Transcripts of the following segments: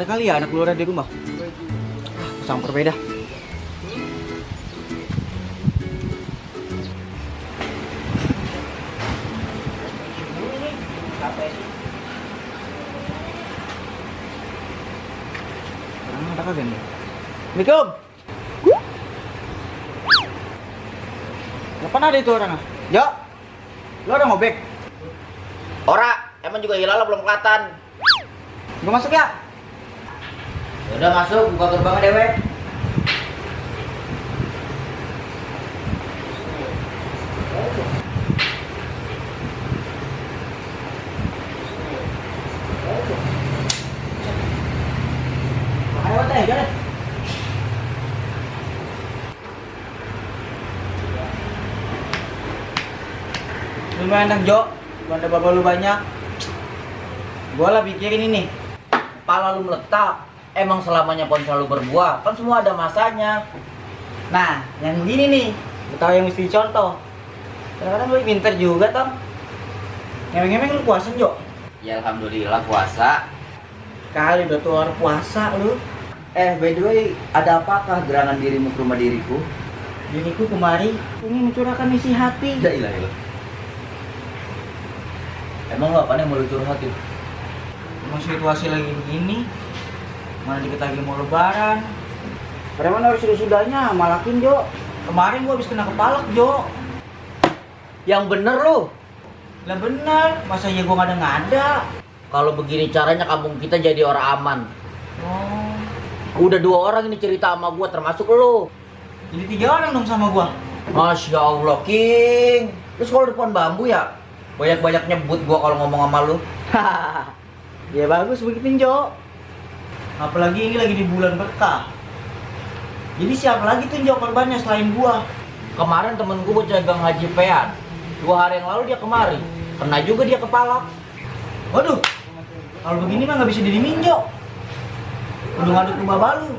Ada kali ya anak lurah di rumah. Samper beda. Ada kagak nih? Assalamualaikum. Kapan ada itu orang? Jo, lo udah ngobek? Ora, emang juga hilal belum kelihatan. Gue masuk ya? Udah masuk, buka gerbangnya dewe. Ayo teh, jalan. Lumayan enak Jo, banda baba lu banyak. Gua lah pikirin ini. Pala lu meletak. Emang selamanya pohon selalu berbuah, kan semua ada masanya. Nah, yang begini nih, lu tahu yang mesti dicontoh. Kadang-kadang lu pinter juga, Tom. Ngemeng-ngemeng lu puasa, Jo? Ya alhamdulillah puasa. Kali udah keluar puasa lu. By the way, ada apakah gerangan dirimu ke rumah diriku? Diriku kemari ingin mencurahkan isi hati. Ya ilah. Emang lu apa nih mau lu curhat itu? Emang situasi lagi begini, mana dikit lagi mau lebaran. Preman harus sudah-sudahnya, malakin Jo. Kemarin gua habis kena kepalak Jo. Yang bener lu. Lah bener, masa iya gua ngada-ngada. Kalau begini caranya kampung kita jadi orang aman. Oh, Udah 2 orang ini cerita sama gua termasuk lu. jadi 3 orang dong sama gua. Masya Allah, King. Lu sekolah depan bambu ya? Banyak-banyak nyebut gua kalau ngomong sama lu. Ya bagus begitu Jo. Apalagi ini lagi di bulan berkah. Jadi siapa lagi tuh Jo korbannya selain gua? Kemarin temen gua jagang haji pean. 2 hari yang lalu dia kemari. Kena juga dia kepala. Waduh, kalau begini mah nggak bisa didiemin Jo. Udah ngaduk ke babalu.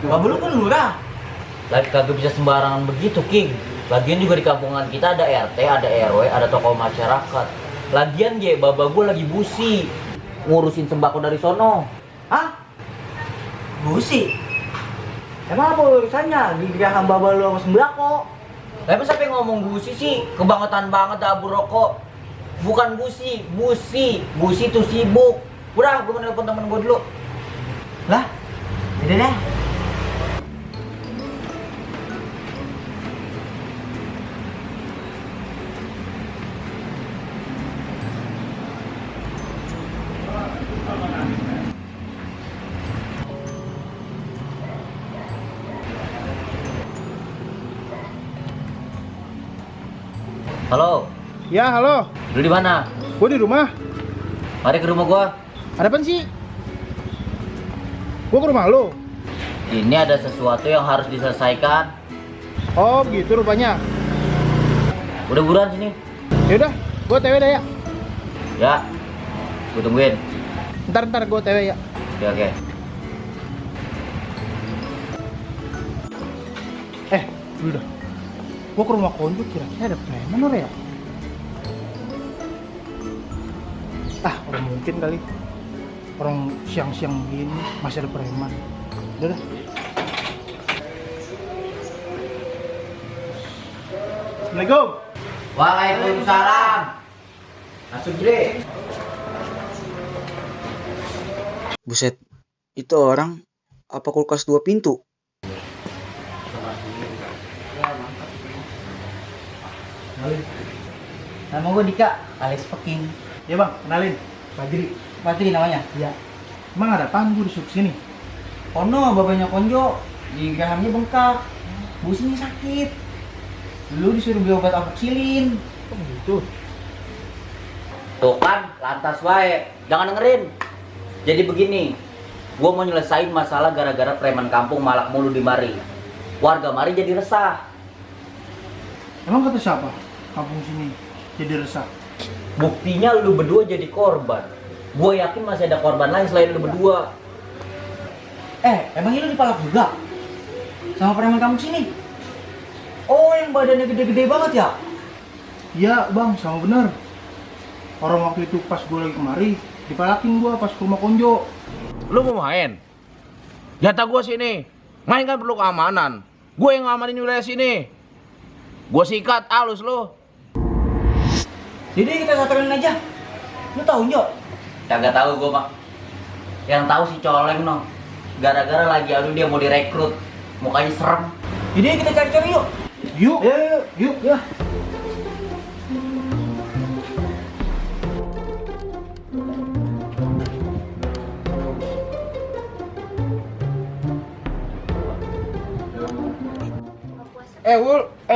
Babalu kan lurah. Lagi kagak bisa sembarangan begitu, King. Lagian juga di kampungan kita ada RT, ada RW, ada tokoh masyarakat. Lagian ye, baba gua lagi busi ngurusin sembako dari sono. Hah? Busi? Emang apa urusannya? Di gerakan babalu sama sembako? Tapi siapa yang ngomong busi sih? Kebangetan banget dah abu rokok. Bukan busi, busi. Busi tuh sibuk. Udah, gua mau nelpon temen gua dulu. Lah, udah deh. Halo, Ya, halo. lu di mana? Gue di rumah. Mari ke rumah gua. Ada apa sih? Gue ke rumah lo. Ini ada sesuatu yang harus diselesaikan. Oh, gitu rupanya. Udah buruan sini. Ya udah, gue TW dah ya. Ya, gua tungguin. Ntar gue TW ya. Oke, oke. Dulu dah. Gue ke rumah konjuk kira-kira ada preman orang ya? Orang mungkin kali. Orang siang-siang gini masih ada preman. Udah dah. Assalamualaikum. Waalaikumsalam. Masuk gile. Buset, itu orang apa kulkas 2 pintu? Nama gue Dika, alias Peking. Ya bang, kenalin. Fajri. Pasti namanya? Ya. Emang ada apaan gue disuruh sini? Oh no, bapaknya Konjo di gahamnya bengkak, businya sakit. Dulu disuruh beli obat amoxilin. Oh gitu. Tuh kan, lantas wae. Jangan dengerin. Jadi begini, gua mau nyelesain masalah gara-gara preman kampung malak mulu di mari. Warga mari jadi resah. Emang kata siapa? Kampung sini jadi resah. Buktinya lu berdua jadi korban. Gua yakin masih ada korban lain selain lu berdua. Emang lu dipalak juga? Sama preman kampung sini? Oh, yang badannya gede-gede banget ya? Iya bang, sama bener. Orang waktu itu pas gue lagi kemari, dipalakin gue pas ke rumah Konjo. Lu mau main? Jatah gua sini. Main kan perlu keamanan. Gue yang ngamanin wilayah sini. Gua sikat halus lo. Jadi kita satuin aja. Lu tahu Jo? Kagak tahu gua, Pak. Yang tahu si Coleng no. Gara-gara lagi adu dia mau direkrut. Mukanya serem. Jadi kita cari-cari yuk. Yuk. Yuk. Ya.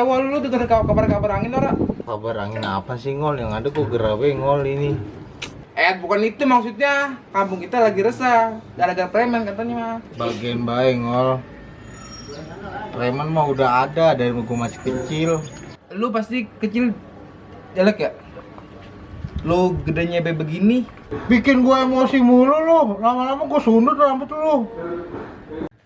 Wol, lu denger kabar-kabar angin ora? Kabar angin apa sih ngol? Yang ada kok gerawe ngol ini. Bukan itu maksudnya. Kampung kita lagi resah gara-gara preman katanya mah. Bagian baik ngol. Preman mah udah ada dari gua masih kecil. Lu pasti kecil jelek ya? Lu gedenya begini. Bikin gua emosi mulu lu. Lama-lama gua sundut rambut lu.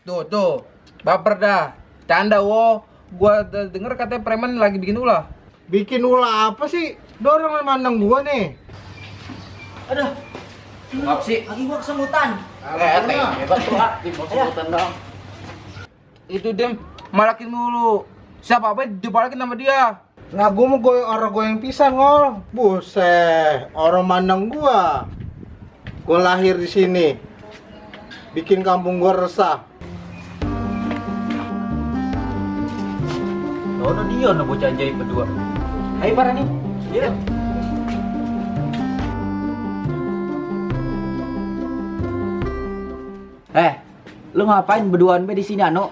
Tuh. Baper dah. Canda wo. Gua denger katanya preman lagi bikin ulah. Bikin ulah apa sih? Dorong mandang gua nih. Aduh. Maaf sih. Lagi gua kesemutan. Hebat tuh, Pak. Dibuat-buatan dong. Itu dem malakin mulu. Siapa apa dibalikin sama dia. Nah gua mau orang goyang pisang ngol. Buset, orang mandang gua. Gua lahir di sini. Bikin kampung gua resah. Oh, dia no bocah ajaib berdua. Ayo para nih. Iya. Lu ngapain berduaan be di sini Anu?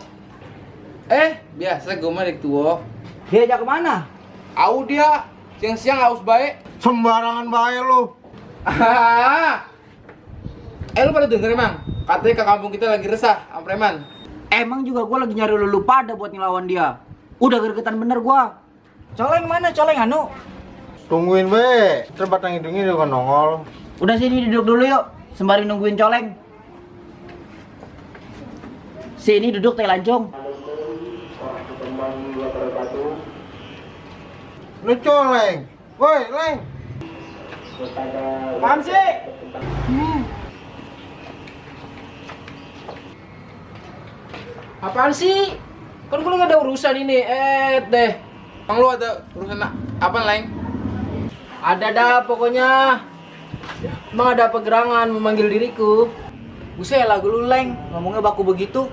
Biasa gue mah dek tua. Diajak kemana? Au dia siang-siang haus baik. Sembarangan bae lu. Lu pada denger emang? Katanya ke kampung kita lagi resah sama preman. Emang juga gua lagi nyari lu pada buat ngelawan dia. Udah gregetan bener gua. Coleng mana? Coleng Anu. Tungguin be. Terbatang hidungnya juga nongol. Udah sini duduk dulu yuk, sembari nungguin Coleng. Sini duduk teh lancung. Lu coleng. Woi, Leng. Apaan sih? Apaan sih? Kan gue lagi ada urusan ini. Deh. Emang lu ada urusan apa, Leng? Ada dah pokoknya. Emang ada pegerangan memanggil diriku. Buset lagu lu Leng, ngomongnya baku begitu.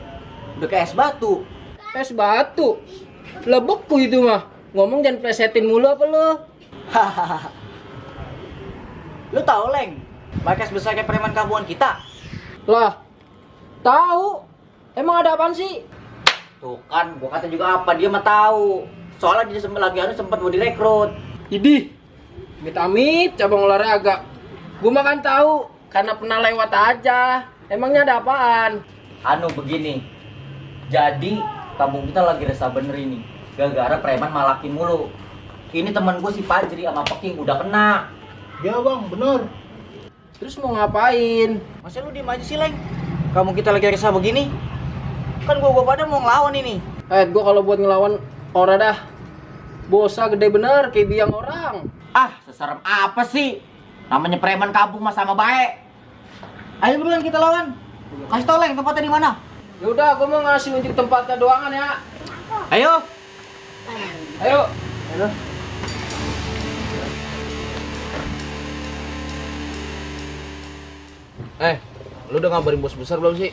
Udah kayak es batu. Es batu. Lah beku itu mah. Ngomong jangan plesetin mulu apa lu? Hahaha. Lu tahu Leng, markas besar kayak preman kampungan kita. Lah. Tahu. Emang ada apaan sih? Tuh kan, gua kata juga apa, dia mah tahu. Soalnya dia sempat mau direkrut. Idih. Amit-amit cabang olahraga. Gua mah kan tahu karena pernah lewat aja. Emangnya ada apaan? Anu begini. Jadi, kampung kita lagi resah bener ini. Gara-gara preman malakin mulu. Ini temen gue si Fajri sama Peking udah kena. Ya bang, bener. Terus mau ngapain? Masa lu diem aja sih Leng? Kamu kita lagi resah begini? Kan gua pada mau ngelawan ini. Gua kalau buat ngelawan orang dah. Bosa gede bener kayak biang orang. Ah, seserem apa sih? Namanya preman kampung mah sama baik. Ayo buruan kita lawan. Kasih tau Leng tempatnya di mana? Ya udah, gua mau ngasih unjuk tempatnya doangan ya. Ayo. Ayo. Lu udah ngabarin bos besar belum sih?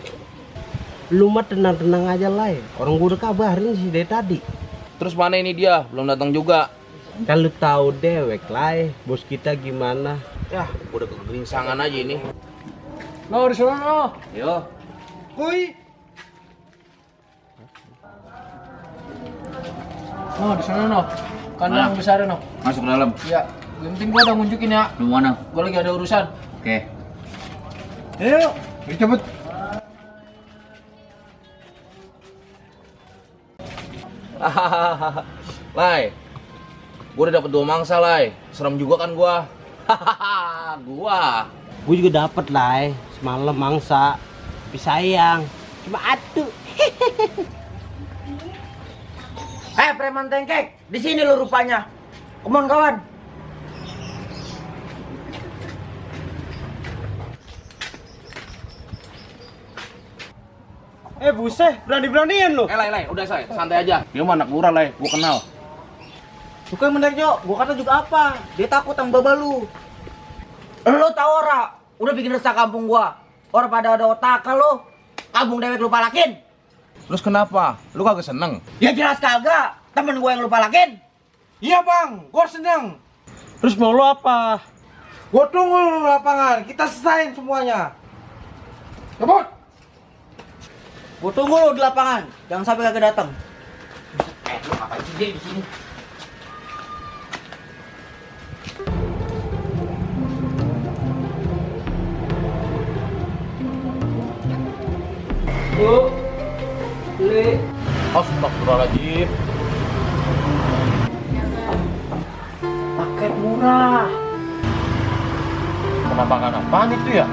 Lu mah tenang-tenang aja lah. Orang gua udah kabarin sih dari tadi. Terus mana ini dia? Belum datang juga. Kan lu tahu dewek lah, bos kita gimana. Ya, udah kegeringsangan aja ini. No, di sana no. Yo. Kuy. No, di sana no. Kandang besar no. Masuk ke dalam. Ya, yang penting gua udah ngunjukin ya. Lu mana? Gua lagi ada urusan. Oke. Ayo, cepet. Hahaha. Lai. Gua udah dapet 2 mangsa, Lai. Serem juga kan gua. Hahaha, gua. Gua juga dapet lah, semalam mangsa. Tapi sayang, cuma atu. Preman tengkek, di sini lu rupanya. Come on kawan. Buset, berani-beranian lu. Lay, udah say, santai aja. Dia mah anak lurah, Lay. Gua kenal. Bukan bener Jo, gua kata juga apa? Dia takut sama baba lu. Lu tau ora? Udah bikin resah kampung gua. Orang pada ada otak lo. Kampung dewek lu palakin. Terus kenapa? Lu kagak seneng? Ya jelas kagak. Temen gua yang lu palakin. Iya bang, gua seneng. Terus mau lu apa? Gua tunggu lu lapangan, kita selesain semuanya. Kebut. Gua tunggu lu di lapangan. Jangan sampai kagak datang. Lu ngapain sih dia di sini? Bu, beli. Astagfirullahaladzim. Paket murah. Penampakan apaan itu ya?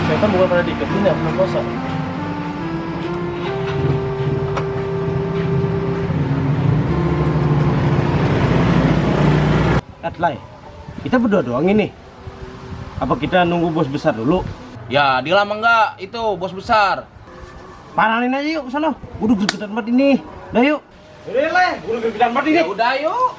Saya kan bukan pada diketin ya, bukan puasa. Lay, kita berdua doang ini. Apa kita nunggu bos besar dulu? Ya, dia lama enggak itu bos besar. Pananin aja yuk kesana. Udah gedean banget ini. Dah yuk. Udah Lay, udah gedean banget ini. Ya udah yuk.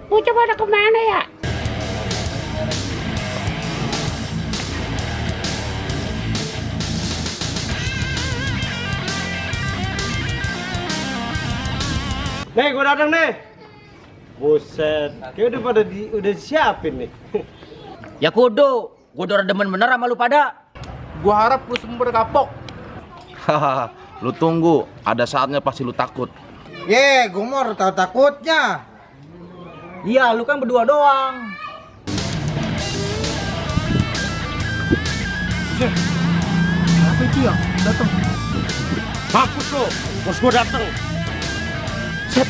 Bocah pada kemana ya? Nih, gua datang nih. Buset, kayak udah siapin nih. Ya kudu. Gua udah demen bener sama lu pada. Gua harap lu semua pada kapok. Hahaha, lu tunggu. Ada saatnya pasti lu takut. Ye, gua mau tahu takutnya. Iya, lu kan berdua doang. Apa itu ya? Datang. Mampus lo, bos gua datang. Set.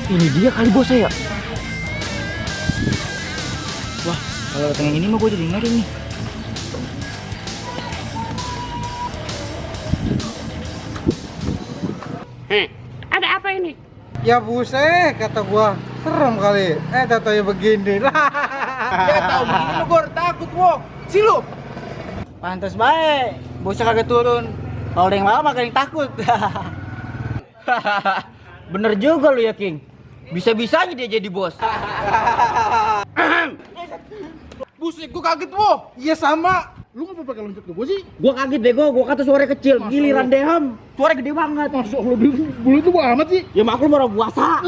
Ini dia kali bos saya. Wah, kalau datang yang ini mah gua jadi ngeri nih. Ada apa ini? Ya buset, kata gua serem kali. Tatanya begini. Ya tahu begini lu gua takut, wo. Si lu. Pantes baik. Bosnya kagak turun. Kalau ada yang lama kagak yang takut. Bener juga lu ya, King. Bisa-bisanya dia jadi bos. Buset, gua kaget, wo. Iya sama. Lu ngapa pakai loncat ke gua sih? Gua kaget bego, gua kata suara kecil, giliran deham. Suara gede banget. Masya Allah, bulu itu gua amat sih. Ya maklum orang puasa.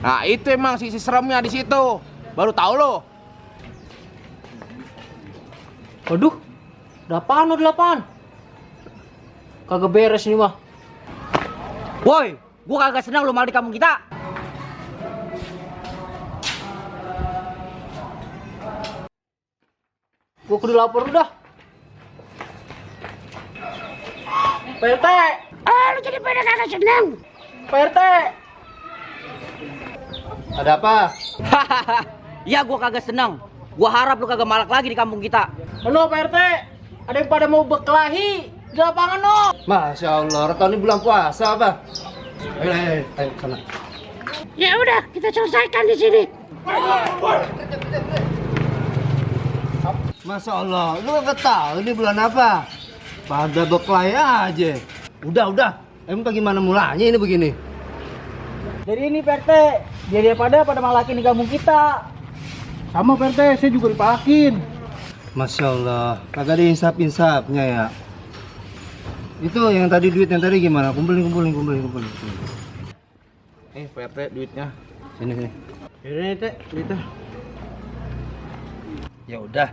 Nah, itu emang sisi seremnya di situ. Baru tahu lo. Waduh, ada apaan? Kagak beres nih mah. Woi, gua kagak senang lu malah di kampung kita. Gua kudu lapor udah. Pak RT, Lu jadi pada kagak senang. Pak RT. Ada apa? Ya gua kagak senang. Gua harap lu kagak malak lagi di kampung kita. Halo Pak RT, ada yang pada mau berkelahi di lapangan no. Masya Allah, tahun ini bulan puasa apa? Ayo, sana. Ya udah, kita selesaikan di sini. Masya Allah, lu nggak tahu ini bulan apa? Pada berkelahi aja. Udah. Emang bagaimana mulanya ini begini? Jadi ini Pak RT, dia pada malakin di kampung kita. Sama Pak RT, saya juga dipalakin. Masya Allah, kagak ada insap-insapnya ya. Itu yang tadi duit yang tadi gimana? Kumpulin. Pak RT duitnya. Sini. Ini teh, duitnya. Ya udah.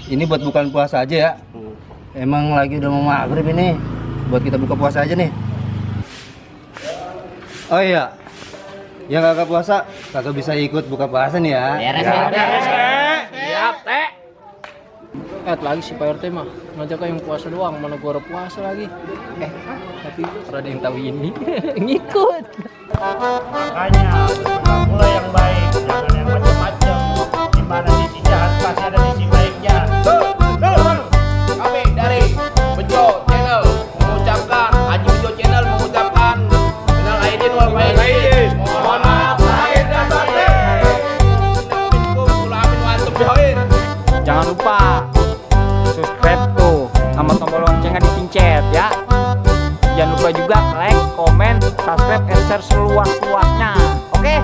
Ini buat bukan puasa aja ya. Emang lagi udah mau maghrib ini. Buat kita buka puasa aja nih. Oh iya. Yang kagak puasa kagak bisa ikut buka puasa nih ya. Siap, Teh. Lagi si Pak RT mah ngajak yang puasa doang, mana gua orang puasa lagi. Tapi ada yang tahu ini ngikut. Makanya mulai yang baik, jangan yang macam-macam. Di mana sisi jahat pasti ada sisi baiknya. Kami dari Bejo Channel mengucapkan, Haji Bejo Channel mengucapkan minal aidin wal faizin. Mohon maaf lahir dan batin. Jangan lupa subscribe tuh sama tombol loncengnya dipencet ya. Jangan lupa juga like, komen, subscribe, and share seluas-luasnya. Oke?